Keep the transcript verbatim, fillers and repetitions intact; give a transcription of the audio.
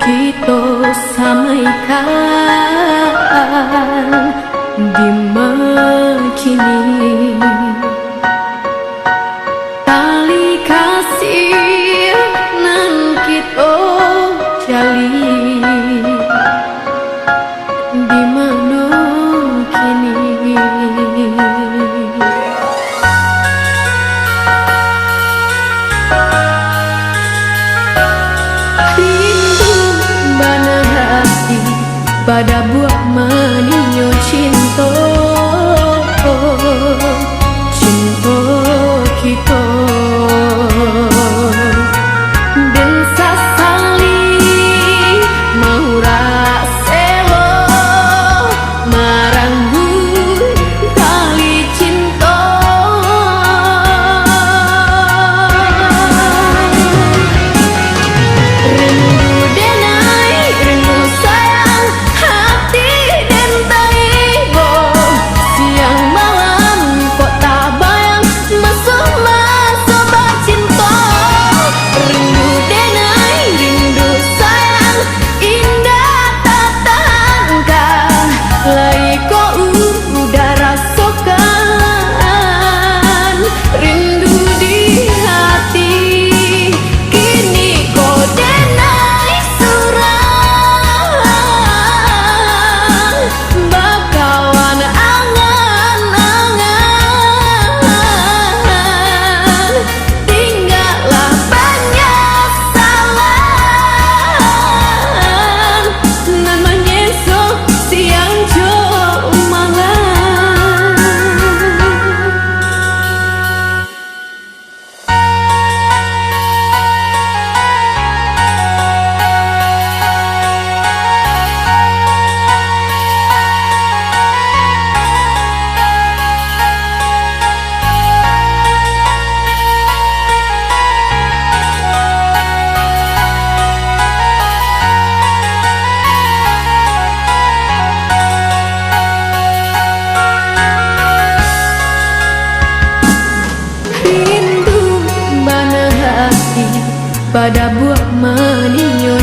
Kito samaikan dima kini tali kasih nan kito jalin. Di mano kini? Rindu bana hati, badabuak maninyo cinto, cinto kito. Den sasali maurak selo, marangguih tali cinto. Rindu denai, rindu sayang, hati den taibo. Siang malam kok tabayang, masuak-masuak bacinto. Rindu denai, rindu sayang, indak tatahankan. Lai ko uda rasokan, rindu di hati. Kini ko denai surang, bakawan angan-angan. Tinggalah panyasalan nan manyeso siang jo malam. Rindu bana hati, badabuak maninyo